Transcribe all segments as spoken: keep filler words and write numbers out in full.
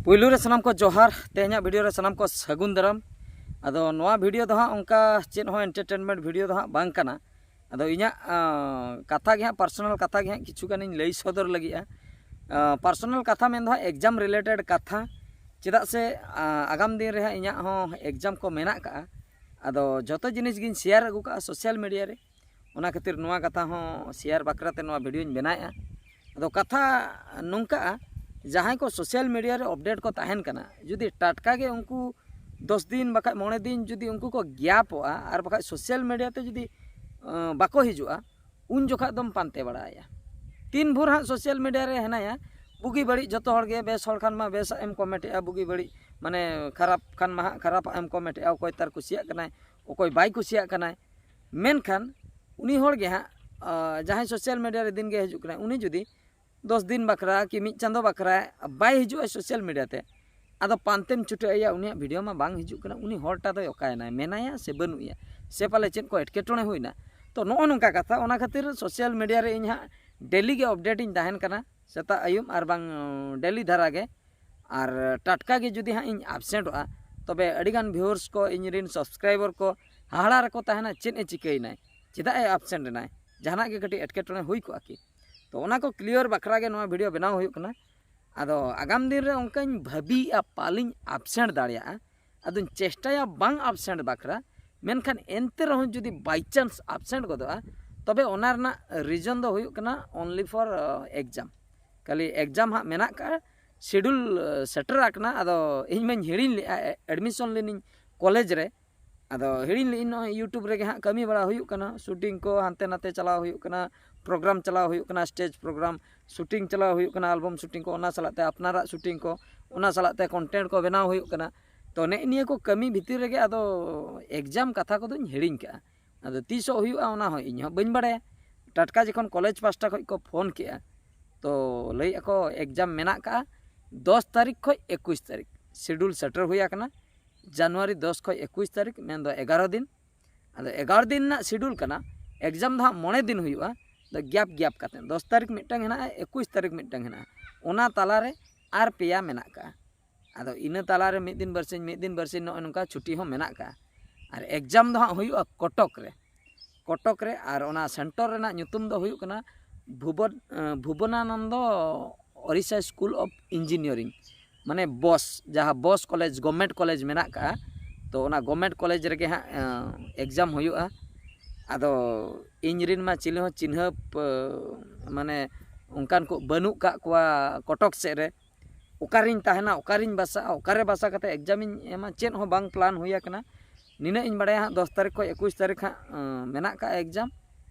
ᱯᱩᱭᱞᱩ ᱨᱮ ᱥᱟᱱᱟᱢ ᱠᱚ ᱡᱚᱦᱟᱨ, ᱛᱮᱦᱮᱧᱟᱜ ᱵᱷᱤᱰᱤᱭᱳ ᱨᱮ ᱥᱟᱱᱟᱢ ᱠᱚ ᱥᱟᱹᱜᱩᱱ ᱫᱟᱨᱟᱢ᱾ ᱟᱫᱚ ᱱᱚᱣᱟ ᱵᱷᱤᱰᱤᱭᱳ ᱫᱚ ᱦᱟᱸᱜ ᱚᱱᱠᱟ ᱪᱮᱫ ᱦᱚᱸ ᱮᱱᱴᱟᱨᱴᱮᱱᱢᱮᱱᱴ ᱵᱷᱤᱰᱤᱭᱳ ᱫᱚ ᱦᱟᱸᱜ ᱵᱟᱝ ᱠᱟᱱᱟ᱾ ᱟᱫᱚ ᱤᱧᱟᱹᱜ ᱟᱸ, ᱠᱟᱛᱷᱟ ᱜᱮ ᱦᱟᱸᱜ, ᱯᱟᱨᱥᱚᱱᱟᱞ ᱠᱟᱛᱷᱟ ᱜᱮ ᱦᱟᱸᱜ ᱠᱤᱪᱷᱩ ᱜᱟᱱᱤᱧ ᱞᱟᱹᱭ ᱥᱚᱫᱚᱨ ᱞᱟᱹᱜᱤᱫᱼᱟ᱾ ᱯᱟᱨᱥᱚᱱᱟᱞ ᱠᱟᱛᱷᱟ ᱢᱮᱱ ᱫᱚ ᱦᱟᱸᱜ ᱮᱠᱡᱟᱢ ᱨᱤᱞᱮᱴᱮᱰ ᱠᱟᱛᱷᱟ, ᱪᱮᱫᱟᱜ ᱥᱮ ᱟᱸ, ᱟᱜᱟᱢ ᱫᱤᱱ ᱨᱮ ᱦᱟᱸᱜ ᱤᱧᱟᱹᱜ ᱦᱚᱸ ᱮᱠᱡᱟᱢ ᱠᱚ ᱢᱮᱱᱟᱜ ᱠᱟᱜᱼᱟ᱾ ᱟᱫᱚ ᱡᱚᱛᱚ ᱡᱤᱱᱤᱥ ᱜᱤᱧ ᱥᱮᱭᱟᱨ ᱟᱹᱜᱩ ᱠᱟᱜᱼᱟ ᱥᱳᱥᱟᱞ ᱢᱤᱰᱤᱭᱟ ᱨᱮ, ᱚᱱᱟ ᱠᱷᱟᱹᱛᱤᱨ ᱱᱚᱣᱟ ᱠᱟᱛᱷᱟ ᱦᱚᱸ ᱥᱮᱭᱟᱨ ᱵᱟᱠᱷᱨᱟ ᱛᱮ ᱱᱚᱣᱟ ᱵᱷᱤᱰᱤᱭᱳᱧ ᱵᱮᱱᱟᱣᱮᱫᱼᱟ᱾ ᱟᱫᱚ ᱠᱟᱛᱷᱟ ᱱᱚᱝᱠᱟᱜᱼᱟ, ᱡᱟᱦᱟᱸᱭ ᱠᱚ ᱥᱳᱥᱟᱞ ᱢᱤᱰᱤᱭᱟ ᱨᱮ ᱟᱯᱰᱮᱴ ᱠᱚ ᱛᱟᱦᱮᱱ ᱠᱟᱱᱟ, ᱡᱩᱫᱤ ᱴᱟᱴᱠᱟ ᱜᱮ ᱩᱱᱠᱩ ᱫᱚᱥ ᱫᱤᱱ ᱵᱟᱠᱷᱟᱡ ᱢᱚᱬᱮ ᱫᱤᱱ ᱡᱩᱫᱤ ᱩᱱᱠᱩ ᱠᱚ ᱜᱮᱯᱚᱜᱼᱟ ᱟᱨ ᱵᱟᱠᱷᱟᱡ ᱥᱳᱥᱟᱞ ᱢᱤᱰᱤᱭᱟ ᱛᱮ ᱡᱩᱫᱤ ᱟᱸ, ᱵᱟᱠᱚ ᱦᱤᱡᱩᱜᱼᱟ, ᱩᱱ ᱡᱚᱠᱷᱟᱡ ᱫᱚᱢ ᱯᱟᱱᱛᱮ ᱵᱟᱲᱟᱭᱟ᱾ ᱛᱤᱱ ᱵᱷᱳᱨ ᱦᱟᱸᱜ ᱥᱳᱥᱟᱞ ᱢᱤᱰᱤᱭᱟ ᱨᱮ ᱦᱮᱱᱟᱭᱟ, ᱵᱩᱜᱤ ᱵᱟᱹᱲᱤᱡ ᱡᱚᱛᱚ ᱦᱚᱲ ᱜᱮ, ᱵᱮᱥ ᱦᱚᱲ ᱠᱷᱟᱱ ᱢᱟ ᱵᱮᱥᱟᱜ ᱮᱢ ᱠᱚᱢᱮᱱᱴᱮᱜᱼᱟ, ᱵᱩᱜᱤ ᱵᱟᱹᱲᱤᱡ ᱢᱟᱱᱮ ᱠᱷᱟᱨᱟᱯ ᱠᱷᱟᱱ ᱢᱟ ᱦᱟᱸᱜ ᱠᱷᱟᱨᱟᱯᱟᱜ ᱮᱢ ᱠᱚᱢᱮᱱᱴᱮᱜᱼᱟ, ᱚᱠᱚᱭ ᱛᱟᱨ ᱠᱩᱥᱤᱭᱟᱜ ᱠᱟᱱᱟᱭ, ᱚᱠᱚᱭ ᱵᱟᱭ ᱠᱩᱥᱤᱭᱟᱜ ᱠᱟᱱᱟᱭ᱾ ᱢᱮᱱᱠᱷᱟᱱ ᱩᱱᱤ ᱦᱚᱲ ᱜᱮ ᱦᱟᱸᱜ, ᱟᱸ, ᱡᱟᱦᱟᱸᱭ ᱥᱳᱥᱟᱞ ᱢᱤᱰᱤᱭᱟ ᱨᱮ ᱫᱤᱱ ᱜᱮ ᱦᱤᱡᱩᱜ ᱠᱟᱱᱟᱭ, ᱩᱱᱤ ᱡᱩᱫᱤ ᱫᱚᱥ ᱫᱤᱱ ᱵᱟᱠᱷᱨᱟ ᱠᱤ ᱢᱤᱫ ᱪᱟᱸᱫᱚ ᱵᱟᱠᱷᱨᱟ ᱵᱟᱭ ᱦᱤᱡᱩᱜᱼᱟ ᱥᱳᱥᱟᱞ ᱢᱤᱰᱤᱭᱟ ᱛᱮ, ᱟᱫᱚ ᱯᱟᱱᱛᱮᱢ ᱪᱷᱩᱴᱟᱹᱜ ᱟᱭᱟ, ᱩᱱᱤᱭᱟᱜ ᱵᱷᱤᱰᱤᱭᱳ ᱢᱟ ᱵᱟᱝ ᱦᱤᱡᱩᱜ ᱠᱟᱱᱟ, ᱩᱱᱤ ᱦᱚᱲᱴᱟ ᱫᱚᱭ ᱚᱠᱟᱭᱮᱱᱟᱭ, ᱢᱮᱱᱟᱭᱟ ᱥᱮ ᱵᱟᱹᱱᱩᱜ ᱮᱭᱟ, ᱥᱮ ᱯᱟᱞᱮ ᱪᱮᱫ ᱠᱚ ᱮᱴᱠᱮᱴᱚᱬᱮ ᱦᱩᱭᱱᱟ? ᱛᱚ ᱱᱚᱜᱼᱚ ᱱᱚᱝᱠᱟ ᱠᱟᱛᱷᱟ, ᱚᱱᱟ ᱠᱷᱟᱹᱛᱤᱨ ᱥᱳᱥᱟᱞ ᱢᱤᱰᱤᱭᱟ ᱨᱮ ᱤᱧ ᱦᱟᱸᱜ ᱰᱮᱞᱤ ᱜᱮ ᱟᱯᱰᱮᱴ ᱤᱧ ᱛᱟᱦᱮᱱ ᱠᱟᱱᱟ, ᱥᱮᱛᱟᱜ ᱟᱹᱭᱩᱵ ᱟᱨ ᱵᱟᱝ ᱰᱮᱞᱤ ᱫᱷᱟᱨᱟ ᱜᱮ᱾ ᱟᱨ ᱴᱟᱴᱠᱟ ᱜᱮ ᱡᱩᱫᱤ ᱦᱟᱸᱜ ᱤᱧ ᱟᱵᱥᱮᱱᱴᱚᱜᱼᱟ, ᱛᱚᱵᱮ ᱟᱹᱰᱤᱜᱟᱱ ᱵᱷᱤᱭᱩᱣᱟᱨᱥ ᱠᱚ, ᱤᱧ ᱨᱮᱱ ᱥᱟᱵᱥᱠᱨᱟᱭᱵᱟᱨ ᱠᱚ ᱦᱟᱦᱟᱲᱟ ᱨᱮᱠᱚ ᱛᱟᱦᱮᱱᱟ, ᱪᱮᱫ ᱮ ᱪᱤᱠᱟᱹᱭᱮᱱᱟᱭ, ᱪᱮᱫᱟᱜ ᱮ ᱟᱵᱥᱮᱱᱴ ᱮᱱᱟᱭ, ᱡᱟᱦᱟᱱᱟᱜ ᱜᱮ ᱠᱟᱹᱴᱤᱡ ᱮᱴᱠᱮᱴᱚᱬᱮ ᱦᱩᱭ ᱠᱚᱜᱼᱟ ᱠᱤ? ᱛᱚ ᱚᱱᱟ ᱠᱚ ᱠᱞᱤᱭᱟᱨ ᱵᱟᱠᱷᱨᱟ ᱜᱮ ᱱᱚᱣᱟ ᱵᱷᱤᱰᱤᱭᱳ ᱵᱮᱱᱟᱣ ᱦᱩᱭᱩᱜ ᱠᱟᱱᱟ᱾ ᱟᱫᱚ ᱟᱜᱟᱢ ᱫᱤᱱ ᱨᱮ ᱚᱱᱠᱟᱧ ᱵᱷᱟᱹᱵᱤᱭᱮᱫᱼᱟ ᱯᱟᱞᱤᱧ ᱟᱵᱥᱮᱱᱴ ᱫᱟᱲᱮᱭᱟᱜᱼᱟ, ᱟᱫᱚᱧ ᱪᱮᱥᱴᱟᱭᱟ ᱵᱟᱝ ᱟᱵᱥᱮᱱᱴ ᱵᱟᱠᱷᱨᱟ᱾ ᱢᱮᱱᱠᱷᱟᱱ ᱮᱱᱛᱮ ᱨᱮᱦᱚᱸ ᱡᱩᱫᱤ ᱵᱟᱭ ᱪᱟᱱᱥ ᱟᱵᱥᱮᱱᱴ ᱜᱚᱫᱚᱜᱼᱟ, ᱛᱚᱵᱮ ᱚᱱᱟ ᱨᱮᱱᱟᱜ ᱨᱤᱡᱚᱱ ᱫᱚ ᱦᱩᱭᱩᱜ ᱠᱟᱱᱟ only for exam᱾ ᱠᱷᱟᱹᱞᱤ ᱮᱠᱡᱟᱢ ᱦᱟᱸᱜ ᱢᱮᱱᱟᱜ ᱠᱟᱜᱼᱟ, ᱥᱤᱰᱩᱞ ᱥᱮᱴᱮᱨ ᱟᱠᱟᱱᱟ᱾ ᱟᱫᱚ ᱤᱧ ᱢᱟᱧ ᱦᱤᱲᱤᱧ ᱞᱮᱜᱼᱟ, ᱮᱰᱢᱤᱥᱚᱱ ᱞᱮᱱᱟᱹᱧ ᱠᱚᱞᱮᱡᱽ ᱨᱮ, ᱟᱫᱚ ᱦᱤᱲᱤᱧ ᱞᱮᱜᱼᱟᱹᱧ᱾ ᱱᱚᱜᱼᱚᱭ ᱭᱩᱴᱩᱵᱽ ᱨᱮᱜᱮ ᱦᱟᱸᱜ ᱠᱟᱹᱢᱤ ᱵᱟᱲᱟ ᱦᱩᱭᱩᱜ ᱠᱟᱱᱟ, ᱥᱩᱴᱤᱝ ᱠᱚ ᱦᱟᱱᱛᱮ ᱱᱟᱛᱮ ᱪᱟᱞᱟᱣ ᱦᱩᱭᱩᱜ ᱠᱟᱱᱟ, ᱯᱨᱳᱜᱨᱟᱢ ᱪᱟᱞᱟᱣ ᱦᱩᱭᱩᱜ ᱠᱟᱱᱟ, ᱥᱴᱮᱡᱽ ᱯᱨᱳᱜᱨᱟᱢ, ᱥᱩᱴᱤᱝ ᱪᱟᱞᱟᱣ ᱦᱩᱭᱩᱜ ᱠᱟᱱᱟ, ᱟᱞᱵᱟᱢ ᱥᱩᱴᱤᱝ ᱠᱚ, ᱚᱱᱟ ᱥᱟᱞᱟᱜ ᱛᱮ ᱟᱯᱱᱟᱨᱟᱜ ᱥᱩᱴᱤᱝ ᱠᱚ, ᱚᱱᱟ ᱥᱟᱞᱟᱜ ᱛᱮ ᱠᱚᱱᱴᱮᱱᱴ ᱠᱚ ᱵᱮᱱᱟᱣ ᱦᱩᱭᱩᱜ ᱠᱟᱱᱟ᱾ ᱛᱚ ᱱᱮᱜᱼᱮ ᱱᱤᱭᱟᱹ ᱠᱚ ᱠᱟᱹᱢᱤ ᱵᱷᱤᱛᱤᱨ ᱨᱮᱜᱮ ᱟᱫᱚ ᱮᱠᱡᱟᱢ ᱠᱟᱛᱷᱟ ᱠᱚᱫᱚᱧ ᱦᱤᱲᱤᱧ ᱠᱟᱜᱼᱟ᱾ ᱟᱫᱚ ᱛᱤᱥᱚᱜ ᱦᱩᱭᱩᱜᱼᱟ ᱚᱱᱟ ᱦᱚᱸ ᱤᱧ ᱦᱚᱸ ᱵᱟᱹᱧ ᱵᱟᱲᱟᱭᱟ᱾ ᱴᱟᱴᱠᱟ ᱡᱚᱠᱷᱚᱱ ᱠᱚᱞᱮᱡᱽ ᱯᱟᱥᱴᱟ ᱠᱷᱚᱱ ᱠᱚ ᱯᱷᱳᱱ ᱠᱮᱜᱼᱟ, ᱛᱚ ᱞᱟᱹᱭᱮᱫᱼᱟ ᱠᱚ ᱮᱠᱡᱟᱢ ᱢᱮᱱᱟᱜ ᱠᱟᱜᱼᱟ ᱫᱚᱥ ᱛᱟᱹᱨᱤᱠᱷ ᱠᱷᱚᱱ ᱮᱠᱩᱥ ᱛᱟᱹᱨᱤᱠᱷ, ᱥᱤᱰᱩᱞ ᱥᱮᱴᱮᱨ ᱦᱩᱭ ᱟᱠᱟᱱᱟ᱾ ᱡᱟᱱᱩᱣᱟᱨᱤ ᱫᱚᱥ ᱠᱷᱚᱱ ᱮᱠᱩᱥ ᱛᱟᱹᱨᱤᱠᱷ, ᱢᱮᱱᱫᱚ ᱮᱜᱟᱨᱚ ᱫᱤᱱ᱾ ᱟᱫᱚ ᱮᱜᱟᱨᱚ ᱫᱤᱱ ᱨᱮᱱᱟᱜ ᱥᱤᱰᱩᱞ ᱠᱟᱱᱟ, ᱮᱠᱡᱟᱢ ᱫᱚ ᱦᱟᱸᱜ ᱢᱚᱬᱮ ᱫᱤᱱ ᱦᱩᱭᱩᱜᱼᱟ᱾ ᱟᱫᱚ ᱜᱮᱯ ᱜᱮᱯ ᱠᱟᱛᱮ ᱫᱚᱥ ᱛᱟᱹᱨᱤᱠᱷ ᱢᱤᱫᱴᱟᱝ ᱦᱮᱱᱟᱜᱼᱟ, ᱮᱠᱩᱥ ᱛᱟᱹᱨᱤᱠᱷ ᱢᱤᱫᱴᱟᱝ ᱦᱮᱱᱟᱜᱼᱟ, ᱚᱱᱟ ᱛᱟᱞᱟᱨᱮ ᱟᱨ ᱯᱮᱭᱟ ᱢᱮᱱᱟᱜ ᱠᱟᱜᱼᱟ᱾ ᱟᱫᱚ ᱤᱱᱟᱹ ᱛᱟᱞᱟᱨᱮ ᱢᱤᱫ ᱫᱤᱱ ᱵᱟᱨᱥᱤᱧ, ᱢᱤᱫ ᱫᱤᱱ ᱵᱟᱨᱥᱤᱧ ᱱᱚᱜᱼᱚᱭ ᱱᱚᱝᱠᱟ ᱪᱷᱩᱴᱤ ᱦᱚᱸ ᱢᱮᱱᱟᱜ ᱠᱟᱜᱼᱟ᱾ ᱟᱨ ᱮᱠᱡᱟᱢ ᱫᱚ ᱦᱟᱸᱜ ᱦᱩᱭᱩᱜᱼᱟ ᱠᱚᱴᱚᱠ ᱨᱮ, ᱠᱚᱴᱚᱠ ᱨᱮ᱾ ᱟᱨ ᱚᱱᱟ ᱥᱮᱱᱴᱟᱨ ᱨᱮᱱᱟᱜ ᱧᱩᱛᱩᱢ ᱫᱚ ᱦᱩᱭᱩᱜ ᱠᱟᱱᱟ ᱵᱷᱩᱵᱚᱱ ᱵᱷᱩᱵᱚᱱᱟᱱᱚᱱᱫᱚ ᱳᱨᱤᱥᱟ ᱥᱠᱩᱞ ᱚᱯᱷ ᱤᱧᱡᱤᱱᱤᱭᱟᱨᱤᱝ, ᱢᱟᱱᱮ ᱵᱚᱥ, ᱡᱟᱦᱟᱸ ᱵᱚᱥ ᱠᱚᱞᱮᱡᱽ, ᱜᱚᱵᱷᱢᱮᱱᱴ ᱠᱚᱞᱮᱡᱽ ᱢᱮᱱᱟᱜ ᱠᱟᱜᱼᱟ᱾ ᱛᱚ ᱚᱱᱟ ᱜᱚᱵᱷᱢᱮᱱᱴ ᱠᱚᱞᱮᱡᱽ ᱨᱮᱜᱮ ᱦᱟᱸᱜ ᱮᱠᱡᱟᱢ ᱦᱩᱭᱩᱜᱼᱟ᱾ ᱟᱫᱚ ᱤᱧ ᱨᱮᱱ ᱢᱟ ᱪᱤᱞᱤ ᱦᱚᱸ ᱪᱤᱱᱦᱟᱹᱯ ᱢᱟᱱᱮ ᱚᱱᱠᱟᱱ ᱠᱚ ᱵᱟᱹᱱᱩᱜ ᱠᱟᱜ ᱠᱚᱣᱟ ᱠᱚᱴᱚᱠ ᱥᱮᱫ ᱨᱮ᱾ ᱚᱠᱟᱨᱤᱧ ᱛᱟᱦᱮᱱᱟ, ᱚᱠᱟᱨᱤᱧ ᱵᱟᱥᱟᱜᱼᱟ, ᱚᱠᱟᱨᱮ ᱵᱟᱥᱟ ᱠᱟᱛᱮ ᱮᱠᱡᱟᱢᱤᱧ ᱮᱢᱟ, ᱪᱮᱫ ᱦᱚᱸ ᱵᱟᱝ ᱯᱞᱟᱱ ᱦᱩᱭ ᱟᱠᱟᱱᱟ᱾ ᱱᱤᱱᱟᱹᱜ ᱤᱧ ᱵᱟᱲᱟᱭᱟ ᱦᱟᱸᱜ, ᱫᱚᱥ ᱛᱟᱹᱨᱤᱠᱷ ᱠᱷᱚᱱ ᱮᱠᱩᱥ ᱛᱟᱹᱨᱤᱠᱷ ᱦᱟᱸᱜ ᱢᱮᱱᱟᱜ ᱠᱟᱜᱼᱟ ᱮᱠᱡᱟᱢ᱾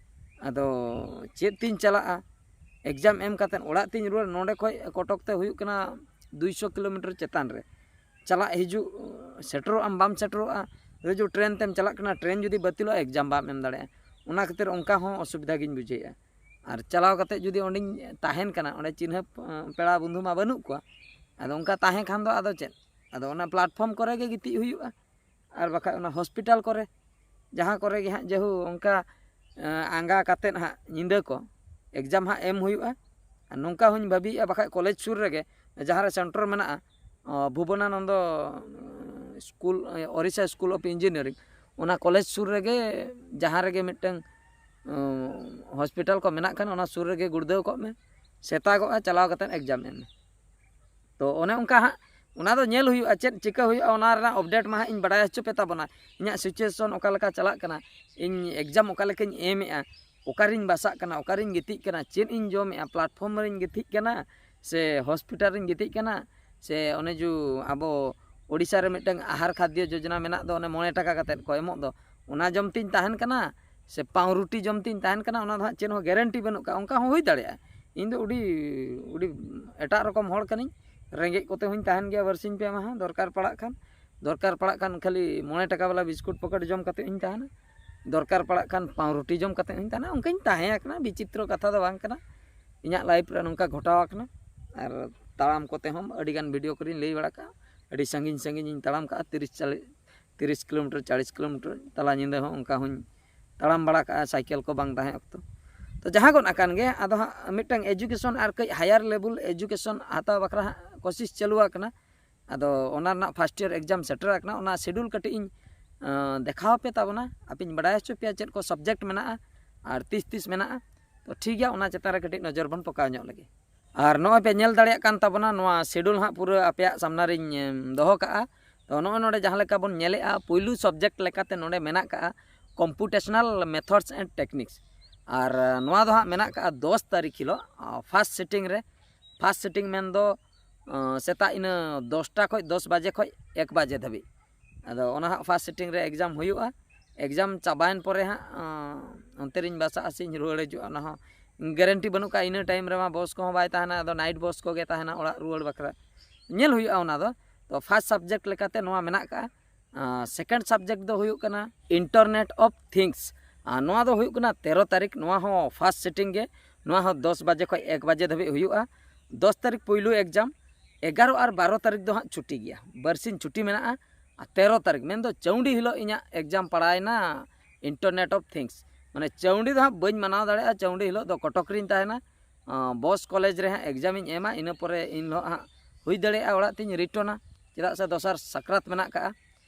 ᱟᱫᱚ ᱪᱮᱫ ᱛᱤᱧ ᱪᱟᱞᱟᱜᱼᱟ, ᱮᱠᱡᱟᱢ ᱮᱢ ᱠᱟᱛᱮᱫ ᱚᱲᱟᱜ ᱛᱤᱧ ᱨᱩᱣᱟᱹᱲ᱾ ᱱᱚᱸᱰᱮ ᱠᱷᱚᱱ ᱠᱚᱴᱚᱠ ᱛᱮ ᱦᱩᱭᱩᱜ ᱠᱟᱱᱟ ᱫᱩᱭᱥᱚ ᱠᱤᱞᱳᱢᱤᱴᱟᱨ ᱪᱮᱛᱟᱱ ᱨᱮ᱾ ᱪᱟᱞᱟᱜ ᱦᱤᱡᱩᱜ, ᱥᱮᱴᱮᱨᱚᱜ ᱟᱢ ᱵᱟᱢ ᱥᱮᱴᱮᱨᱚᱜᱼᱟ, ᱦᱤᱡᱩᱜ ᱴᱨᱮᱱ ᱛᱮᱢ ᱪᱟᱞᱟᱜ ᱠᱟᱱᱟ, ᱴᱨᱮᱱ ᱡᱩᱫᱤ ᱵᱟᱹᱛᱤᱞᱚᱜᱼᱟ, ᱮᱠᱡᱟᱢ ᱵᱟᱢ ᱮᱢ ᱫᱟᱲᱮᱭᱟᱜᱼᱟ᱾ ᱚᱱᱟ ᱠᱷᱟᱹᱛᱤᱨ ᱚᱱᱠᱟ ᱦᱚᱸ ᱚᱥᱩᱵᱤᱫᱷᱟ ᱜᱤᱧ ᱵᱩᱡᱷᱟᱹᱣᱮᱫᱼᱟ᱾ ᱟᱨ ᱪᱟᱞᱟᱣ ᱠᱟᱛᱮᱫ ᱡᱩᱫᱤ ᱚᱸᱰᱮᱧ ᱛᱟᱦᱮᱱ ᱠᱟᱱᱟ, ᱚᱸᱰᱮ ᱪᱤᱱᱦᱟᱹᱯ ᱯᱮᱲᱟ ᱵᱚᱱᱫᱷᱩ ᱢᱟ ᱵᱟᱹᱱᱩᱜ ᱠᱚᱣᱟ᱾ ᱟᱫᱚ ᱚᱱᱠᱟ ᱛᱟᱦᱮᱸ ᱠᱷᱟᱱ ᱫᱚ ᱟᱫᱚ ᱪᱮᱫ, ᱟᱫᱚ ᱚᱱᱟ ᱯᱞᱟᱴᱯᱷᱚᱨᱢ ᱠᱚᱨᱮ ᱜᱮ ᱜᱤᱛᱤᱡ ᱦᱩᱭᱩᱜᱼᱟ᱾ ᱟᱨ ᱵᱟᱠᱷᱟᱡ ᱚᱱᱟ ᱦᱚᱥᱯᱤᱴᱟᱞ ᱠᱚᱨᱮ, ᱡᱟᱦᱟᱸ ᱠᱚᱨᱮ ᱜᱮ ᱦᱟᱸᱜ ᱡᱟᱹᱦᱩ ᱚᱱᱠᱟ ᱟᱸᱜᱟ ᱠᱟᱛᱮᱫ ᱦᱟᱸᱜ ᱧᱤᱫᱟᱹ ᱠᱚ ᱮᱠᱡᱟᱢ ᱦᱟᱸᱜ ᱮᱢ ᱦᱩᱭᱩᱜᱼᱟ᱾ ᱟᱨ ᱱᱚᱝᱠᱟ ᱦᱚᱸᱧ ᱵᱷᱟᱹᱵᱤᱭᱮᱫᱼᱟ, ᱵᱟᱠᱷᱟᱡ ᱠᱚᱞᱮᱡᱽ ᱥᱩᱨ ᱨᱮᱜᱮ ᱡᱟᱦᱟᱸ ᱨᱮ ᱥᱮᱱᱴᱟᱨ ᱢᱮᱱᱟᱜᱼᱟ, ᱵᱷᱩᱵᱚᱱᱟᱱᱚᱱᱫᱚ school, Orissa school of engineering, ᱚᱱᱟ ᱠᱚᱞᱮᱡᱽ ᱥᱩᱨ ᱨᱮᱜᱮ ᱡᱟᱦᱟᱸ ᱨᱮᱜᱮ ᱢᱤᱫᱴᱟᱝ ᱦᱚᱥᱯᱤᱴᱟᱞ ᱠᱚ ᱢᱮᱱᱟᱜ ᱠᱷᱟᱱ, ᱚᱱᱟ ᱥᱩᱨ ᱨᱮᱜᱮ ᱜᱩᱲᱫᱟᱹᱣ ᱠᱚᱜ ᱢᱮ, ᱥᱮᱛᱟᱜᱚᱜᱼᱟ, ᱪᱟᱞᱟᱣ ᱠᱟᱛᱮᱫ ᱮᱠᱡᱟᱢ ᱮᱢ ᱢᱮ᱾ ᱛᱚ ᱚᱱᱮ ᱚᱱᱠᱟ ᱦᱟᱸᱜ, ᱚᱱᱟ ᱫᱚ ᱧᱮᱞ ᱦᱩᱭᱩᱜᱼᱟ, ᱪᱮᱫ ᱪᱤᱠᱟᱹ ᱦᱩᱭᱩᱜᱼᱟ, ᱚᱱᱟ ᱨᱮᱱᱟᱜ ᱟᱯᱰᱮᱴ ᱢᱟ ᱦᱟᱸᱜ ᱤᱧ ᱵᱟᱲᱟᱭ ᱦᱚᱪᱚ ᱯᱮ ᱛᱟᱵᱚᱱᱟ᱾ ᱤᱧᱟᱹᱜ ᱥᱤᱪᱩᱭᱮᱥᱚᱱ ᱚᱠᱟ ᱞᱮᱠᱟ ᱪᱟᱞᱟᱜ ᱠᱟᱱᱟ, ᱤᱧ ᱮᱠᱡᱟᱢ ᱚᱠᱟ ᱞᱮᱠᱟᱧ ᱮᱢᱮᱜᱼᱟ, ᱚᱠᱟᱨᱤᱧ ᱵᱟᱥᱟᱜ ᱠᱟᱱᱟ, ᱚᱠᱟᱨᱤᱧ ᱜᱤᱛᱤᱡ ᱠᱟᱱᱟ, ᱪᱮᱫ ᱤᱧ ᱡᱚᱢᱮᱜᱼᱟ, ᱯᱞᱟᱴᱯᱷᱚᱨᱢ ᱨᱤᱧ ᱜᱤᱛᱤᱡ ᱠᱟᱱᱟ ᱥᱮ ᱦᱚᱥᱯᱤᱴᱟᱞ ᱨᱤᱧ ᱜᱤᱛᱤᱡ ᱠᱟᱱᱟ, ᱥᱮ ᱚᱱᱮ ᱡᱩ ᱟᱵᱚ ᱳᱰᱤᱥᱟ ᱨᱮ ᱢᱤᱫᱴᱟᱝ ᱟᱦᱟᱨ ᱠᱷᱟᱫᱽᱭᱚ ᱡᱳᱡᱚᱱᱟ ᱢᱮᱱᱟᱜ ᱫᱚ, ᱚᱱᱮ ᱢᱚᱬᱮ ᱴᱟᱠᱟ ᱠᱟᱛᱮᱫ ᱠᱚ ᱮᱢᱚᱜ ᱫᱚ, ᱚᱱᱟ ᱡᱚᱢ ᱛᱤᱧ ᱛᱟᱦᱮᱱ ᱠᱟᱱᱟ ᱥᱮ ᱯᱟᱣᱨᱩᱴᱤ ᱡᱚᱢ ᱛᱤᱧ ᱛᱟᱦᱮᱱ ᱠᱟᱱᱟ, ᱚᱱᱟ ᱫᱚ ᱦᱟᱸᱜ ᱪᱮᱫ ᱦᱚᱸ ᱜᱮᱨᱮᱱᱴᱤ ᱵᱟᱹᱱᱩᱜ ᱠᱟᱜᱼᱟ᱾ ᱚᱱᱠᱟ ᱦᱚᱸ ᱦᱩᱭ ᱫᱟᱲᱮᱭᱟᱜᱼᱟ᱾ ᱤᱧ ᱫᱚ ᱟᱹᱰᱤ, ᱟᱹᱰᱤ ᱮᱴᱟᱜ ᱨᱚᱠᱚᱢ ᱦᱚᱲ ᱠᱟᱹᱱᱟᱹᱧ᱾ ᱨᱮᱸᱜᱮᱡ ᱠᱚᱛᱮ ᱦᱚᱸᱧ ᱛᱟᱦᱮᱱ ᱜᱮᱭᱟ ᱵᱟᱨᱥᱤᱧ ᱯᱮ ᱢᱟᱦᱟ, ᱫᱚᱨᱠᱟᱨ ᱯᱟᱲᱟᱜ ᱠᱷᱟᱱ᱾ ᱫᱚᱨᱠᱟᱨ ᱯᱟᱲᱟᱜ ᱠᱷᱟᱱ ᱠᱷᱟᱹᱞᱤ ᱢᱚᱬᱮ ᱴᱟᱠᱟ ᱵᱟᱞᱟ ᱵᱤᱥᱠᱩᱴ ᱯᱚᱠᱮᱴ ᱡᱚᱢ ᱠᱟᱛᱮ ᱦᱚᱸᱧ ᱛᱟᱦᱮᱱᱟ, ᱫᱚᱨᱠᱟᱨ ᱯᱟᱲᱟᱜ ᱠᱷᱟᱱ ᱯᱟᱣᱨᱩᱴᱤ ᱡᱚᱢ ᱠᱟᱛᱮ ᱦᱚᱸᱧ ᱛᱟᱦᱮᱱᱟ᱾ ᱚᱱᱠᱟᱧ ᱛᱟᱦᱮᱸ ᱟᱠᱟᱱᱟ, ᱵᱤᱪᱤᱛᱨᱚ ᱠᱟᱛᱷᱟ ᱫᱚ ᱵᱟᱝ ᱠᱟᱱᱟ᱾ ᱤᱧᱟᱹᱜ ᱞᱟᱭᱤᱯᱷ ᱨᱮ ᱱᱚᱝᱠᱟ ᱜᱷᱚᱴᱟᱣ ᱟᱠᱟᱱᱟ᱾ ᱟᱨ ᱛᱟᱲᱟᱢ ᱠᱚᱛᱮ ᱦᱚᱸ ᱟᱹᱰᱤ ᱜᱟᱱ ᱵᱷᱤᱰᱤᱭᱳ ᱠᱚᱨᱮᱧ ᱞᱟᱹᱭ ᱵᱟᱲᱟ ᱠᱟᱜᱼᱟ, ᱟᱹᱰᱤ ᱥᱟᱺᱜᱤᱧ ᱥᱟᱺᱜᱤᱧ ᱤᱧ ᱛᱟᱲᱟᱢ ᱠᱟᱜᱼᱟ, ᱛᱤᱨᱤᱥ ᱪᱟᱞᱤᱥ, ᱛᱤᱨᱤᱥ ᱠᱤᱞᱳᱢᱤᱴᱟᱨ, ᱪᱟᱞᱤᱥ ᱠᱤᱞᱳᱢᱤᱴᱟᱨ, ᱛᱟᱞᱟ ᱧᱤᱫᱟᱹ ᱦᱚᱸ ᱚᱱᱠᱟ ᱦᱚᱸᱧ ᱛᱟᱲᱟᱢ ᱵᱟᱲᱟ ᱠᱟᱜᱼᱟ, ᱥᱟᱭᱠᱮᱞ ᱠᱚ ᱵᱟᱝ ᱛᱟᱦᱮᱸ ᱚᱠᱛᱚ᱾ ᱛᱚ ᱡᱟᱦᱟᱸ ᱜᱚᱫ ᱟᱠᱟᱱ ᱜᱮ, ᱟᱫᱚ ᱦᱟᱸᱜ ᱢᱤᱫᱴᱟᱝ ᱮᱡᱩᱠᱮᱥᱚᱱ ᱟᱨ ᱠᱟᱹᱡ ᱦᱟᱭᱟᱨ ᱞᱮᱵᱮᱞ ᱮᱡᱩᱠᱮᱥᱚᱱ ᱦᱟᱛᱟᱣ ᱵᱟᱠᱷᱨᱟ ᱦᱟᱸᱜ ᱠᱳᱥᱤᱥ ᱪᱟᱹᱞᱩ ᱟᱠᱟᱱᱟ᱾ ᱟᱫᱚ ᱚᱱᱟ ᱨᱮᱱᱟᱜ first year exam ᱥᱮᱴᱮᱨ ᱟᱠᱟᱱᱟ, ᱚᱱᱟ schedule ᱠᱟᱹᱴᱤᱡ ᱤᱧ ᱫᱮᱠᱷᱟᱣ ᱟᱯᱮ ᱛᱟᱵᱚᱱᱟ, ᱟᱯᱮᱧ ᱵᱟᱰᱟᱭ ᱦᱚᱪᱚ ᱯᱮᱭᱟ ᱪᱮᱫ ᱠᱚ subject ᱢᱮᱱᱟᱜᱼᱟ ᱟᱨ ᱛᱤᱥ ᱛᱤᱥ ᱢᱮᱱᱟᱜᱼᱟ᱾ ᱛᱚ ᱴᱷᱤᱠ ᱜᱮᱭᱟ, ᱚᱱᱟ ᱪᱮᱛᱟᱱ ᱨᱮ ᱠᱟᱹᱴᱤᱡ ᱱᱚᱡᱚᱨ ᱵᱚᱱ ᱯᱚᱠᱟᱣ ᱧᱚᱜ ᱞᱮᱜᱮ᱾ ᱟᱨ ᱱᱚᱜᱼᱚᱭ ᱯᱮ ᱧᱮᱞ ᱫᱟᱲᱮᱭᱟᱜ ᱠᱟᱱ ᱛᱟᱵᱚᱱᱟ, ᱱᱚᱣᱟ schedule ᱦᱟᱸᱜ ᱯᱩᱨᱟᱹ ᱟᱯᱮᱭᱟᱜ ᱥᱟᱢᱱᱟ ᱨᱤᱧ ᱫᱚᱦᱚ ᱠᱟᱜᱼᱟ᱾ ᱛᱚ ᱱᱚᱜᱼᱚᱭ ᱱᱚᱰᱮ ᱡᱟᱦᱟᱸ ᱞᱮᱠᱟ ᱵᱚᱱ ᱧᱮᱞᱮᱜᱼᱟ, ᱯᱩᱭᱞᱩ subject ᱞᱮᱠᱟᱛᱮ ᱱᱚᱰᱮ ᱢᱮᱱᱟᱜ ᱠᱟᱜᱼᱟ computational methods and techniques᱾ ᱟᱨ ᱱᱚᱣᱟ ᱫᱚ ᱦᱟᱸᱜ ᱢᱮᱱᱟᱜ ᱠᱟᱜᱼᱟ ᱫᱚᱥ ᱛᱟᱹᱨᱤᱠᱷ ᱦᱤᱞᱳᱜ first sitting ᱨᱮ᱾ first sitting ᱢᱮᱱᱫᱚ ᱥᱮᱛᱟᱜ ᱤᱱᱟᱹ ᱫᱚᱥᱴᱟ ᱠᱷᱚᱱ, ᱫᱚᱥ ᱵᱟᱡᱮ ᱠᱷᱚᱱ ᱮᱠ ᱵᱟᱡᱮ ᱫᱷᱟᱹᱵᱤᱡ᱾ ᱟᱫᱚ ᱚᱱᱟ ᱦᱟᱸᱜ first sitting ᱨᱮ exam ᱦᱩᱭᱩᱜᱼᱟ᱾ exam ᱪᱟᱵᱟᱭᱮᱱ ᱯᱚᱨᱮ ᱦᱟᱸᱜ ᱚᱱᱛᱮ ᱨᱤᱧ ᱵᱟᱥᱟᱜᱼᱟ ᱥᱮᱧ ᱨᱩᱣᱟᱹᱲ ᱦᱤᱡᱩᱜᱼᱟ, ᱚᱱᱟ ᱦᱚᱸ guarantee ᱵᱟᱹᱱᱩᱜ ᱠᱟᱜᱼᱟ᱾ ᱤᱱᱟᱹ time ᱨᱮᱢᱟ bus ᱠᱚᱦᱚᱸ ᱵᱟᱭ ᱛᱟᱦᱮᱱᱟ, ᱟᱫᱚ night bus ᱠᱚᱜᱮ ᱛᱟᱦᱮᱱᱟ ᱚᱲᱟᱜ ᱨᱩᱣᱟᱹᱲ ᱵᱟᱠᱷᱨᱟ᱾ ᱧᱮᱞ ᱦᱩᱭᱩᱜᱼᱟ ᱚᱱᱟ ᱫᱚ᱾ ᱛᱚ first subject ᱞᱮᱠᱟᱛᱮ ᱱᱚᱣᱟ ᱢᱮᱱᱟᱜ ᱠᱟᱜᱼᱟ᱾ second subject ᱫᱚ ᱦᱩᱭᱩᱜ ᱠᱟᱱᱟ Internet of Things᱾ ᱟᱨ ᱱᱚᱣᱟ ᱫᱚ ᱦᱩᱭᱩᱜ ᱠᱟᱱᱟ ᱛᱮᱨᱚ ᱛᱟᱹᱨᱤᱠᱷ, ᱱᱚᱣᱟ ᱦᱚᱸ first sitting ᱜᱮ᱾ ᱱᱚᱣᱟ ᱦᱚᱸ ᱫᱚᱥ ᱵᱟᱡᱮ ᱠᱷᱚᱱ ᱮᱠ ᱵᱟᱡᱮ ᱫᱷᱟᱹᱵᱤᱡ ᱦᱩᱭᱩᱜᱼᱟ᱾ ᱫᱚᱥ ᱛᱟᱹᱨᱤᱠᱷ ᱯᱩᱭᱞᱩ exam, ᱮᱜᱟᱨᱚ ᱟᱨ ᱵᱟᱨᱚ ᱛᱟᱹᱨᱤᱠᱷ ᱫᱚ ᱦᱟᱸᱜ ᱪᱷᱩᱴᱤ ᱜᱮᱭᱟ, ᱵᱟᱨᱥᱤᱧ ᱪᱷᱩᱴᱤ ᱢᱮᱱᱟᱜᱼᱟ᱾ ᱟᱨ ᱛᱮᱨᱚ ᱛᱟᱹᱨᱤᱠᱷ ᱢᱮᱱᱫᱚ ᱪᱟᱹᱣᱰᱤ ᱦᱤᱞᱳᱜ ᱤᱧᱟᱹᱜ exam ᱯᱟᱲᱟᱣᱮᱱᱟ Internet of Things, ᱢᱟᱱᱮ ᱪᱟᱹᱣᱰᱤ ᱫᱚ ᱦᱟᱸᱜ ᱵᱟᱹᱧ ᱢᱟᱱᱟᱣ ᱫᱟᱲᱮᱭᱟᱜᱼᱟ, ᱪᱟᱹᱣᱰᱤ ᱦᱤᱞᱳᱜ ᱫᱚ ᱠᱚᱴᱚᱠ ᱨᱤᱧ ᱛᱟᱦᱮᱱᱟ᱾ bus college ᱨᱮ ᱦᱟᱸᱜ exam ᱤᱧ ᱮᱢᱟ, ᱤᱱᱟᱹ ᱯᱚᱨᱮ ᱤᱱ ᱦᱤᱞᱳᱜ ᱦᱟᱸᱜ ᱦᱩᱭ ᱫᱟᱲᱮᱭᱟᱜᱼᱟ ᱚᱲᱟᱜ ᱛᱤᱧ return ᱟ, ᱪᱮᱫᱟᱜ ᱥᱮ ᱫᱚᱥᱟᱨ ᱥᱟᱠᱨᱟᱛ ᱢᱮᱱᱟᱜ ᱠᱟᱜᱼᱟ᱾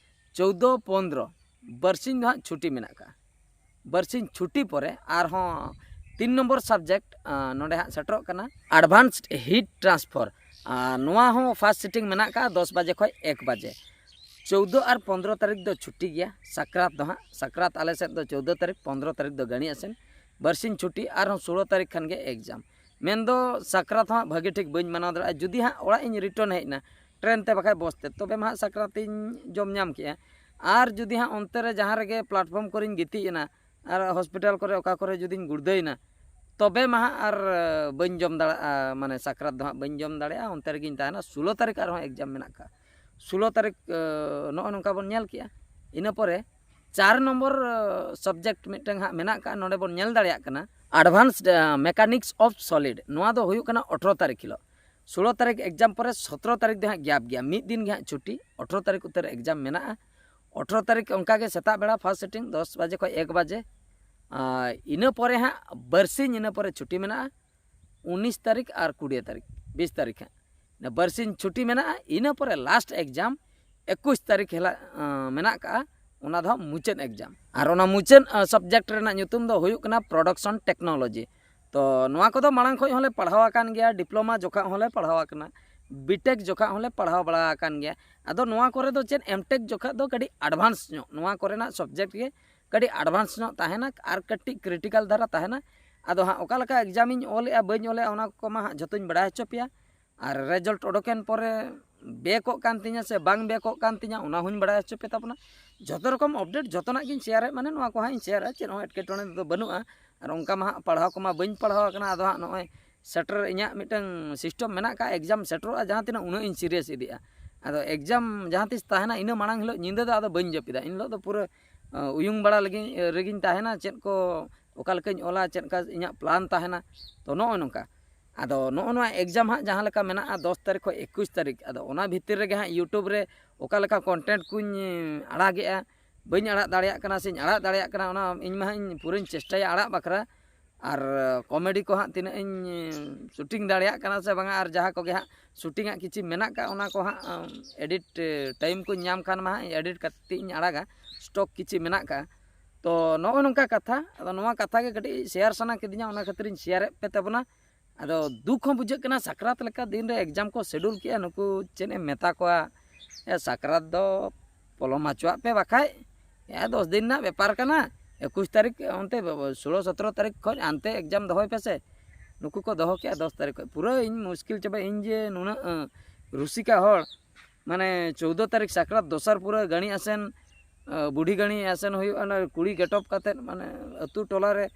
ᱪᱳᱫᱽᱫᱳ ᱯᱚᱱᱫᱽᱨᱚ ᱵᱟᱨᱥᱤᱧ ᱫᱚ ᱦᱟᱸᱜ ᱪᱷᱩᱴᱤ ᱢᱮᱱᱟᱜ ᱠᱟᱜᱼᱟ᱾ ᱵᱟᱨᱥᱤᱧ ᱪᱷᱩᱴᱤ ᱯᱚᱨᱮ ᱟᱨᱦᱚᱸ ᱛᱤᱱ ᱱᱚᱢᱵᱚᱨ subject ᱱᱚᱰᱮ ᱦᱟᱸᱜ ᱥᱮᱴᱮᱨᱚᱜ ᱠᱟᱱᱟ Advanced Heat Transfer᱾ ᱟᱨ ᱱᱚᱣᱟ ᱦᱚᱸ first sitting ᱢᱮᱱᱟᱜ ᱠᱟᱜᱼᱟ ᱫᱚᱥ ᱵᱟᱡᱮ ᱠᱷᱚᱱ ᱮᱠ ᱵᱟᱡᱮ᱾ ᱪᱳᱫᱽᱫᱳ ᱟᱨ ᱯᱚᱱᱫᱽᱨᱚ ᱛᱟᱹᱨᱤᱠᱷ ᱫᱚ ᱪᱷᱩᱴᱤ ᱜᱮᱭᱟ, ᱥᱟᱠᱨᱟᱛ ᱫᱚ ᱦᱟᱸᱜ᱾ ᱥᱟᱠᱨᱟᱛ ᱟᱞᱮ ᱥᱮᱫ ᱫᱚ ᱪᱳᱫᱽᱫᱳ ᱛᱟᱹᱨᱤᱠᱷ, ᱯᱚᱱᱫᱽᱨᱚ ᱛᱟᱹᱨᱤᱠᱷ ᱫᱚ ᱜᱟᱹᱲᱤ ᱟᱥᱮᱱ, ᱵᱟᱨᱥᱤᱧ ᱪᱷᱩᱴᱤ, ᱟᱨᱦᱚᱸ ᱥᱳᱞᱳ ᱛᱟᱹᱨᱤᱠᱷ ᱠᱷᱟᱱ ᱜᱮ exam᱾ ᱢᱮᱱᱫᱚ ᱥᱟᱠᱨᱟᱛ ᱦᱚᱸ ᱦᱟᱸᱜ ᱵᱷᱟᱹᱜᱤ ᱴᱷᱤᱠ ᱵᱟᱹᱧ ᱢᱟᱱᱟᱣ ᱫᱟᱲᱮᱭᱟᱜᱼᱟ᱾ ᱡᱩᱫᱤ ᱦᱟᱸᱜ ᱚᱲᱟᱜ ᱤᱧ return ᱦᱮᱡ ᱮᱱᱟ train ᱛᱮ ᱵᱟᱠᱷᱟᱡ bus ᱛᱮ, ᱛᱚᱵᱮ ᱢᱟ ᱦᱟᱸᱜ ᱥᱟᱠᱨᱟᱛ ᱤᱧ ᱡᱚᱢ ᱧᱟᱢ ᱠᱮᱜᱼᱟ᱾ ᱟᱨ ᱡᱩᱫᱤ ᱦᱟᱸᱜ ᱚᱱᱛᱮ ᱨᱮ ᱡᱟᱦᱟᱸ ᱨᱮᱜᱮ platform ᱠᱚᱨᱮᱧ ᱜᱤᱛᱤᱡ ᱮᱱᱟ ᱟᱨ hospital ᱠᱚᱨᱮ ᱚᱠᱟ ᱠᱚᱨᱮ ᱡᱩᱫᱤᱧ ᱜᱩᱲᱫᱟᱹᱭᱮᱱᱟ, ᱛᱚᱵᱮ ᱢᱟ ᱦᱟᱸᱜ ᱟᱨ ᱵᱟᱹᱧ ᱡᱚᱢ ᱫᱟᱲᱮᱭᱟᱜᱼᱟ, ᱢᱟᱱᱮ ᱥᱟᱠᱨᱟᱛ ᱫᱚ ᱦᱟᱸᱜ ᱵᱟᱹᱧ ᱡᱚᱢ ᱫᱟᱲᱮᱭᱟᱜᱼᱟ᱾ ᱚᱱᱛᱮ ᱨᱮᱜᱤᱧ ᱛᱟᱦᱮᱱᱟ᱾ ᱥᱳᱞᱳ ᱛᱟᱹᱨᱤᱠᱷ ᱟᱨᱦᱚᱸ exam ᱢᱮᱱᱟᱜ ᱠᱟᱜᱼᱟ᱾ ᱥᱳᱞᱳ ᱛᱟᱹᱨᱤᱠᱷ ᱱᱚᱜᱼᱚ ᱱᱚᱝᱠᱟ ᱵᱚᱱ ᱧᱮᱞ ᱠᱮᱜᱼᱟ᱾ ᱤᱱᱟᱹ ᱯᱚᱨᱮ ᱪᱟᱨ ᱱᱚᱢᱵᱚᱨ subject ᱢᱤᱫᱴᱟᱝ ᱦᱟᱸᱜ ᱢᱮᱱᱟᱜ ᱠᱟᱜᱼᱟ, ᱱᱚᱰᱮ ᱵᱚᱱ ᱧᱮᱞ ᱫᱟᱲᱮᱭᱟᱜ ᱠᱟᱱᱟ Advanced Mechanics of Solid᱾ ᱱᱚᱣᱟ ᱫᱚ ᱦᱩᱭᱩᱜ ᱠᱟᱱᱟ ᱟᱴᱷᱨᱚ ᱛᱟᱹᱨᱤᱠᱷ ᱦᱤᱞᱳᱜ᱾ ᱥᱳᱞᱳ ᱛᱟᱹᱨᱤᱠᱷ exam ᱯᱚᱨᱮ ᱥᱚᱛᱨᱚ ᱛᱟᱹᱨᱤᱠᱷ ᱫᱚ ᱦᱟᱸᱜ gap ᱜᱮᱭᱟ, ᱢᱤᱫ ᱫᱤᱱ ᱜᱮ ᱦᱟᱸᱜ ᱪᱷᱩᱴᱤ᱾ ᱟᱴᱷᱨᱚ ᱛᱟᱹᱨᱤᱠᱷ ᱩᱛᱟᱹᱨ exam ᱢᱮᱱᱟᱜᱼᱟ᱾ ᱟᱴᱷᱨᱚ ᱛᱟᱹᱨᱤᱠᱷ ᱚᱱᱠᱟ ᱜᱮ ᱥᱮᱛᱟᱜ ᱵᱮᱲᱟ first sitting ᱫᱚᱥ ᱵᱟᱡᱮ ᱠᱷᱚᱱ ᱮᱠ ᱵᱟᱡᱮ᱾ ᱟᱨ ᱤᱱᱟᱹ ᱯᱚᱨᱮ ᱦᱟᱸᱜ ᱵᱟᱨᱥᱤᱧ, ᱤᱱᱟᱹ ᱯᱚᱨᱮ ᱪᱷᱩᱴᱤ ᱢᱮᱱᱟᱜᱼᱟ᱾ ᱩᱱᱤᱥ ᱛᱟᱹᱨᱤᱠᱷ ᱟᱨ ᱠᱩᱲᱤ ᱛᱟᱹᱨᱤᱠᱷ, ᱵᱤᱥ ᱛᱟᱹᱨᱤᱠᱷ ᱦᱟᱸᱜ᱾ ᱵᱟᱨᱥᱤᱧ ᱪᱷᱩᱴᱤ ᱢᱮᱱᱟᱜᱼᱟ, ᱤᱱᱟᱹ ᱯᱚᱨᱮ ᱞᱟᱥᱴ ᱮᱠᱡᱟᱢ ᱮᱠᱩᱥ ᱛᱟᱹᱨᱤᱠᱷ ᱦᱤᱞᱳᱜ ᱢᱮᱱᱟᱜ ᱠᱟᱜᱼᱟ᱾ ᱚᱱᱟ ᱫᱚ ᱦᱟᱸᱜ ᱢᱩᱪᱟᱹᱫ ᱮᱠᱡᱟᱢ᱾ ᱟᱨ ᱚᱱᱟ ᱢᱩᱪᱟᱹᱫ ᱥᱟᱵᱡᱮᱠᱴ ᱨᱮᱱᱟᱜ ᱧᱩᱛᱩᱢ ᱫᱚ ᱦᱩᱭᱩᱜ ᱠᱟᱱᱟ ᱯᱨᱚᱰᱟᱠᱥᱚᱱ ᱴᱮᱠᱱᱳᱞᱚᱡᱤ᱾ ᱛᱚ ᱱᱚᱣᱟ ᱠᱚᱫᱚ ᱢᱟᱲᱟᱝ ᱠᱷᱚᱱ ᱦᱚᱸᱞᱮ ᱯᱟᱲᱦᱟᱣ ᱟᱠᱟᱱ ᱜᱮᱭᱟ, ᱰᱤᱯᱞᱳᱢᱟ ᱡᱚᱠᱷᱟ ᱦᱚᱸᱞᱮ ᱯᱟᱲᱦᱟᱣ ᱟᱠᱟᱱᱟ, ᱵᱤᱴᱮᱠ ᱡᱚᱠᱷᱟ ᱦᱚᱸᱞᱮ ᱯᱟᱲᱦᱟᱣ ᱵᱟᱲᱟ ᱟᱠᱟᱱ ᱜᱮᱭᱟ᱾ ᱟᱫᱚ ᱱᱚᱣᱟ ᱠᱚᱨᱮ ᱫᱚ ᱪᱮᱫ ᱮᱢᱴᱮᱠ ᱡᱚᱠᱷᱟ ᱫᱚ ᱠᱟᱹᱴᱤᱡ ᱮᱰᱵᱷᱟᱱᱥ ᱧᱚᱜ, ᱱᱚᱣᱟ ᱠᱚᱨᱮᱱᱟᱜ ᱥᱟᱵᱡᱮᱠᱴ ᱜᱮ ᱠᱟᱹᱴᱤᱡ ᱮᱰᱵᱷᱟᱱᱥ ᱧᱚᱜ ᱛᱟᱦᱮᱱᱟ ᱟᱨ ᱠᱟᱹᱴᱤᱡ ᱠᱨᱤᱴᱤᱠᱟᱞ ᱫᱷᱟᱨᱟ ᱛᱟᱦᱮᱱᱟ᱾ ᱟᱫᱚ ᱦᱟᱸᱜ ᱚᱠᱟ ᱞᱮᱠᱟ ᱮᱠᱡᱟᱢᱤᱧ ᱚᱞᱮᱜᱼᱟ ᱵᱟᱹᱧ ᱚᱞᱮᱜᱼᱟ, ᱚᱱᱟ ᱠᱚᱢᱟ ᱦᱟᱸᱜ ᱡᱷᱚᱛᱚᱧ ᱵᱟᱲᱟᱭ ᱦᱚᱪᱚ ᱯᱮᱭᱟ᱾ ᱟᱨ ᱨᱮᱡᱟᱞᱴ ᱚᱰᱚᱠᱮᱱ ᱯᱚᱨᱮ ᱵᱮᱠᱚᱜ ᱠᱟᱱ ᱛᱤᱧᱟ ᱥᱮ ᱵᱟᱝ ᱵᱮᱠᱚᱜ ᱠᱟᱱ ᱛᱤᱧᱟ, ᱚᱱᱟ ᱦᱚᱸᱧ ᱵᱟᱲᱟᱭ ᱦᱚᱪᱚ ᱯᱮ ᱛᱟᱵᱚᱱᱟ᱾ ᱡᱷᱚᱛᱚ ᱨᱚᱠᱚᱢ ᱟᱯᱰᱮᱴ ᱡᱷᱚᱛᱚᱱᱟᱜ ᱜᱤᱧ ᱥᱮᱭᱟᱨᱮᱫ, ᱢᱟᱱᱮ ᱱᱚᱣᱟ ᱠᱚ ᱦᱟᱸᱜ ᱤᱧ ᱥᱮᱭᱟᱨᱟ, ᱪᱮᱫ ᱦᱚᱸ ᱮᱴᱠᱮᱴᱚᱬᱮ ᱫᱚ ᱵᱟᱹᱱᱩᱜᱼᱟ᱾ ᱟᱨ ᱚᱱᱠᱟ ᱢᱟ ᱦᱟᱸᱜ ᱯᱟᱲᱦᱟᱣ ᱠᱚᱢᱟ ᱵᱟᱹᱧ ᱯᱟᱲᱦᱟᱣ ᱟᱠᱟᱱᱟ᱾ ᱟᱫᱚ ᱦᱟᱸᱜ ᱱᱚᱜᱼᱚᱭ ᱥᱮᱴᱮᱨ, ᱤᱧᱟᱹᱜ ᱢᱤᱫᱴᱟᱝ ᱥᱤᱥᱴᱮᱢ ᱢᱮᱱᱟᱜ ᱠᱟᱜᱼᱟ, ᱮᱠᱡᱟᱢ ᱥᱮᱴᱮᱨᱚᱜᱼᱟ ᱡᱟᱦᱟᱸ ᱛᱤᱱᱟᱹᱜ, ᱩᱱᱟᱹᱜ ᱤᱧ ᱥᱤᱨᱤᱭᱟᱥ ᱤᱫᱤᱜᱼᱟ᱾ ᱟᱫᱚ ᱮᱠᱡᱟᱢ ᱡᱟᱦᱟᱸ ᱛᱤᱥ ᱛᱟᱦᱮᱱᱟ, ᱤᱱᱟᱹ ᱢᱟᱲᱟᱝ ᱦᱤᱞᱳᱜ ᱧᱤᱫᱟᱹ ᱫᱚ ᱟᱫᱚ ᱵᱟᱹᱧ ᱡᱟᱹᱯᱤᱫᱟ᱾ ᱤᱱ ᱦᱤᱞᱳᱜ ᱫᱚ ᱯᱩᱨᱟᱹ ᱩᱭᱩᱝ ᱵᱟᱲᱟ ᱞᱟᱹᱜᱤᱫ ᱨᱮᱜᱤᱧ ᱛᱟᱦᱮᱱᱟ, ᱪᱮᱫ ᱠᱚ ᱚᱠᱟ ᱞᱮᱠᱟᱧ ᱚᱞᱟ, ᱪᱮᱫ ᱞᱮᱠᱟ ᱤᱧᱟᱹᱜ ᱯᱞᱟᱱ ᱛᱟᱦᱮᱱᱟ᱾ ᱛᱚ ᱱᱚᱜᱼᱚ ᱱᱚᱝᱠᱟ᱾ ᱟᱫᱚ ᱱᱚᱜᱼᱚ ᱱᱚᱣᱟ ᱮᱠᱡᱟᱢ ᱦᱟᱸᱜ ᱡᱟᱦᱟᱸ ᱞᱮᱠᱟ ᱢᱮᱱᱟᱜᱼᱟ ᱫᱚᱥ ᱛᱟᱹᱨᱤᱠᱷ ᱠᱷᱚᱱ ᱮᱠᱩᱥ ᱛᱟᱹᱨᱤᱠᱷ, ᱟᱫᱚ ᱚᱱᱟ ᱵᱷᱤᱛᱤᱨ ᱨᱮᱜᱮ ᱦᱟᱸᱜ YouTube ᱨᱮ ᱚᱠᱟ ᱞᱮᱠᱟ ᱠᱚᱱᱴᱮᱱᱴ ᱠᱚᱧ ᱟᱲᱟᱜᱮᱜᱼᱟ, ᱵᱟᱹᱧ ᱟᱲᱟᱜ ᱫᱟᱲᱮᱭᱟᱜ ᱠᱟᱱᱟ ᱥᱮᱧ ᱟᱲᱟᱜ ᱫᱟᱲᱮᱭᱟᱜ ᱠᱟᱱᱟ, ᱚᱱᱟ ᱤᱧ ᱢᱟ ᱦᱟᱸᱜ ᱤᱧ ᱯᱩᱨᱟᱹᱧ ᱪᱮᱥᱴᱟᱭᱟ ᱟᱲᱟᱜ ᱵᱟᱠᱷᱨᱟ᱾ ᱟᱨ ᱠᱚᱢᱮᱰᱤ ᱠᱚ ᱦᱟᱸᱜ ᱛᱤᱱᱟᱹᱜ ᱤᱧ ᱥᱩᱴᱤᱝ ᱫᱟᱲᱮᱭᱟᱜ ᱠᱟᱱᱟ ᱥᱮ ᱵᱟᱝᱟ, ᱟᱨ ᱡᱟᱦᱟᱸ ᱠᱚᱜᱮ ᱦᱟᱸᱜ ᱥᱩᱴᱤᱝ ᱟᱜ ᱠᱤᱪᱷᱤ ᱢᱮᱱᱟᱜ ᱠᱟᱜ, ᱚᱱᱟ ᱠᱚ ᱦᱟᱸᱜ ᱮᱰᱤᱴ ᱴᱟᱭᱤᱢ ᱠᱚᱧ ᱧᱟᱢ ᱠᱷᱟᱱ ᱢᱟ ᱦᱟᱸᱜ ᱮᱰᱤᱴ ᱠᱟᱛᱮ ᱤᱧ ᱟᱲᱟᱜᱟ, ᱥᱴᱚᱠ ᱠᱤᱪᱷᱤ ᱢᱮᱱᱟᱜ ᱠᱟᱜᱼᱟ᱾ ᱛᱚ ᱱᱚᱜᱼᱚ ᱱᱚᱝᱠᱟ ᱠᱟᱛᱷᱟ᱾ ᱟᱫᱚ ᱱᱚᱣᱟ ᱠᱟᱛᱷᱟ ᱜᱮ ᱠᱟᱹᱴᱤᱡ ᱥᱮᱭᱟᱨ ᱥᱟᱱᱟ ᱠᱤᱫᱤᱧᱟ, ᱚᱱᱟ ᱠᱷᱟᱹᱛᱤᱨᱤᱧ ᱥᱮᱭᱟᱨᱮᱫ ᱯᱮ ᱛᱟᱵᱚᱱᱟ᱾ ᱟᱫᱚ ᱫᱩᱠ ᱦᱚᱸ ᱵᱩᱡᱷᱟᱹᱜ ᱠᱟᱱᱟ, ᱥᱟᱠᱨᱟᱛ ᱞᱮᱠᱟ ᱫᱤᱱ ᱨᱮ ᱮᱠᱡᱟᱢ ᱠᱚ ᱥᱮᱰᱩᱞ ᱠᱮᱜᱼᱟ, ᱱᱩᱠᱩ ᱪᱮᱫ ᱮᱢ ᱢᱮᱛᱟ ᱠᱚᱣᱟ? ᱮ, ᱥᱟᱠᱨᱟᱛ ᱫᱚ ᱯᱚᱞᱚᱢ ᱦᱚᱪᱚᱣᱟᱜ ᱯᱮ ᱵᱟᱠᱷᱟᱡ᱾ ᱮ, ᱫᱚᱥ ᱫᱤᱱ ᱨᱮᱱᱟᱜ ᱵᱮᱯᱟᱨ ᱠᱟᱱᱟ, ᱮᱠᱩᱥ ᱛᱟᱹᱨᱤᱠᱷ ᱚᱱᱛᱮ ᱥᱳᱞᱳ ᱥᱚᱛᱨᱚ ᱛᱟᱹᱨᱤᱠᱷ ᱠᱷᱚᱱ ᱦᱟᱱᱛᱮ ᱮᱠᱡᱟᱢ ᱫᱚᱦᱚᱭ ᱯᱮᱥᱮ᱾ ᱱᱩᱠᱩ ᱠᱚ ᱫᱚᱦᱚ ᱠᱮᱜᱼᱟ ᱫᱚᱥ ᱛᱟᱹᱨᱤᱠᱷ ᱠᱷᱚᱱ᱾ ᱯᱩᱨᱟᱹ ᱤᱧ ᱢᱩᱥᱠᱤᱞ ᱪᱟᱵᱟ, ᱤᱧ ᱡᱮ ᱱᱩᱱᱟᱹᱜ ᱮ, ᱨᱩᱥᱤᱠᱟ ᱦᱚᱲ, ᱢᱟᱱᱮ ᱪᱳᱫᱽᱫᱳ ᱛᱟᱹᱨᱤᱠᱷ ᱥᱟᱠᱨᱟᱛ ᱫᱚᱥᱟᱨ ᱯᱩᱨᱟᱹ ᱜᱟᱹᱲᱤ ᱟᱥᱮᱱ, ᱮ, ᱵᱩᱰᱷᱤ ᱜᱟᱹᱲᱤ ᱟᱥᱮᱱ ᱦᱩᱭᱩᱜᱼᱟ, ᱚᱱᱟ ᱠᱩᱲᱤ ᱜᱮᱴᱚᱯ ᱠᱟᱛᱮᱫ, ᱢᱟᱱᱮ ᱟᱹᱛᱩ ᱴᱚᱞᱟ ᱨᱮ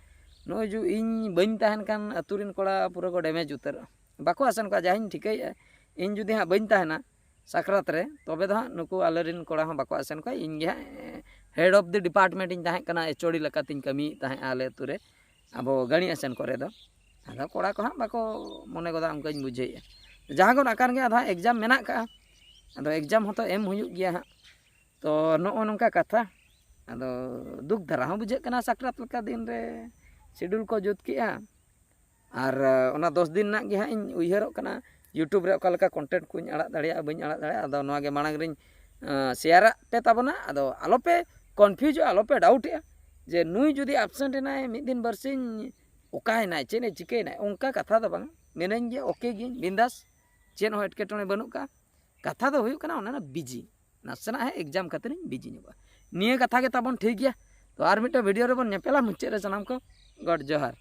ᱱᱚᱜᱼᱚᱭ ᱡᱮ ᱤᱧ ᱵᱟᱹᱧ ᱛᱟᱦᱮᱱ ᱠᱷᱟᱱ ᱟᱹᱛᱩ ᱨᱮᱱ ᱠᱚᱲᱟ ᱯᱩᱨᱟᱹ ᱠᱚ ᱰᱮᱢᱮᱡᱽ ᱩᱛᱟᱹᱨᱚᱜᱼᱟ᱾ ᱵᱟᱠᱚ ᱟᱥᱮᱱ ᱠᱚᱣᱟ, ᱡᱟᱦᱟᱸᱧ ᱴᱷᱤᱠᱟᱹᱭᱮᱫᱼᱟ, ᱤᱧ ᱡᱩᱫᱤ ᱦᱟᱸᱜ ᱵᱟᱹᱧ ᱛᱟᱦᱮᱱᱟ ᱥᱟᱠᱨᱟᱛ ᱨᱮ, ᱛᱚᱵᱮ ᱫᱚ ᱦᱟᱸᱜ ᱱᱩᱠᱩ ᱟᱞᱮᱨᱮᱱ ᱠᱚᱲᱟ ᱦᱚᱸ ᱵᱟᱠᱚ ᱟᱥᱮᱱ ᱠᱚᱣᱟ᱾ ᱤᱧ ᱜᱮ ᱦᱟᱸᱜ head of the department ᱤᱧ ᱛᱟᱦᱮᱸ ᱠᱟᱱᱟ, ᱮᱪ ᱳ ᱰᱤ ᱞᱮᱠᱟᱛᱤᱧ ᱠᱟᱹᱢᱤᱭᱮᱫ ᱛᱟᱦᱮᱸᱫ ᱟᱞᱮ ᱟᱹᱛᱩ ᱨᱮ, ᱟᱵᱚ ᱜᱟᱹᱲᱤ ᱟᱥᱮᱱ ᱠᱚᱨᱮ ᱫᱚ᱾ ᱟᱫᱚ ᱠᱚᱲᱟ ᱠᱚ ᱦᱟᱸᱜ ᱵᱟᱠᱚ ᱢᱚᱱᱮ ᱜᱚᱫᱟ, ᱚᱱᱠᱟᱧ ᱵᱩᱡᱷᱟᱹᱣᱮᱫᱼᱟ᱾ ᱡᱟᱦᱟᱸ ᱜᱚᱫ ᱟᱠᱟᱱ ᱜᱮ, ᱟᱫᱚ ᱦᱟᱸᱜ ᱮᱠᱡᱟᱢ ᱢᱮᱱᱟᱜ ᱠᱟᱜᱼᱟ, ᱟᱫᱚ ᱮᱠᱡᱟᱢ ᱦᱚᱸᱛᱚ ᱮᱢ ᱦᱩᱭᱩᱜ ᱜᱮᱭᱟ ᱦᱟᱸᱜ᱾ ᱛᱚ ᱱᱚᱜᱼᱚ ᱱᱚᱝᱠᱟ ᱠᱟᱛᱷᱟ᱾ ᱟᱫᱚ ᱫᱩᱠ ᱫᱷᱟᱨᱟ ᱦᱚᱸ ᱵᱩᱡᱷᱟᱹᱜ ᱠᱟᱱᱟ, ᱥᱟᱠᱨᱟᱛ ᱞᱮᱠᱟ ᱫᱤᱱ ᱨᱮ ᱥᱤᱰᱩᱞ ᱠᱚ ᱡᱩᱛ ᱠᱮᱜᱼᱟ᱾ ᱟᱨ ᱚᱱᱟ ᱫᱚᱥ ᱫᱤᱱ ᱨᱮᱱᱟᱜ ᱜᱮ ᱦᱟᱸᱜ ᱤᱧ ᱩᱭᱦᱟᱹᱨᱚᱜ ᱠᱟᱱᱟ, YouTube ᱨᱮ ᱚᱠᱟ ᱞᱮᱠᱟ content ᱠᱚᱧ ᱟᱲᱟᱜ ᱫᱟᱲᱮᱭᱟᱜᱼᱟ ᱵᱟᱹᱧ ᱟᱲᱟᱜ ᱫᱟᱲᱮᱭᱟᱜᱼᱟ, ᱟᱫᱚ ᱱᱚᱣᱟ ᱜᱮ ᱢᱟᱲᱟᱝ ᱨᱤᱧ ᱥᱮᱭᱟᱨᱟᱜ ᱯᱮ ᱛᱟᱵᱚᱱᱟ᱾ ᱟᱫᱚ ᱟᱞᱚᱯᱮ ᱠᱚᱱᱯᱷᱤᱭᱩᱡᱚᱜᱼᱟ, ᱟᱞᱚᱯᱮ ᱰᱟᱣᱩᱴᱮᱜᱼᱟ ᱡᱮ ᱱᱩᱭ ᱡᱩᱫᱤ ᱮᱵᱥᱮᱱᱴ ᱮᱱᱟᱭ ᱢᱤᱫ ᱫᱤᱱ ᱵᱟᱨᱥᱤᱧ ᱚᱠᱟᱭᱮᱱᱟᱭ, ᱪᱮᱫ ᱮ ᱪᱤᱠᱟᱹᱭᱮᱱᱟᱭ, ᱚᱱᱠᱟ ᱠᱟᱛᱷᱟ ᱫᱚ ᱵᱟᱝ᱾ ᱢᱮᱱᱟᱹᱧ ᱜᱮ, ᱳᱠᱮ ᱜᱤᱭᱟᱹᱧ, ᱵᱤᱱᱫᱟᱥ, ᱪᱮᱫ ᱦᱚᱸ ᱮᱴᱠᱮᱴᱚᱬᱮ ᱵᱟᱹᱱᱩᱜ ᱠᱟᱜᱼᱟ᱾ ᱠᱟᱛᱷᱟ ᱫᱚ ᱦᱩᱭᱩᱜ ᱠᱟᱱᱟ ᱚᱱᱟ ᱵᱤᱡᱤ, ᱱᱟᱥᱮᱱᱟᱜ ᱦᱮᱸ ᱮᱠᱡᱟᱢ ᱠᱷᱟᱹᱛᱤᱨᱤᱧ ᱵᱤᱡᱤ ᱧᱚᱜᱚᱜᱼᱟ᱾ ᱱᱤᱭᱟᱹ ᱠᱟᱛᱷᱟ ᱜᱮ ᱛᱟᱵᱚᱱ, ᱴᱷᱤᱠ ᱜᱮᱭᱟ᱾ ᱛᱚ ᱟᱨ ᱢᱤᱫᱴᱮᱱ ᱵᱷᱤᱰᱤᱭᱳ ᱨᱮᱵᱚᱱ ᱧᱮᱯᱮᱞᱟ ᱢᱩᱪᱟᱹᱫ ᱨᱮ᱾ ᱥᱟᱱᱟᱢ ᱠᱚ ᱜᱚᱰ ᱡᱚᱦᱟᱨ᱾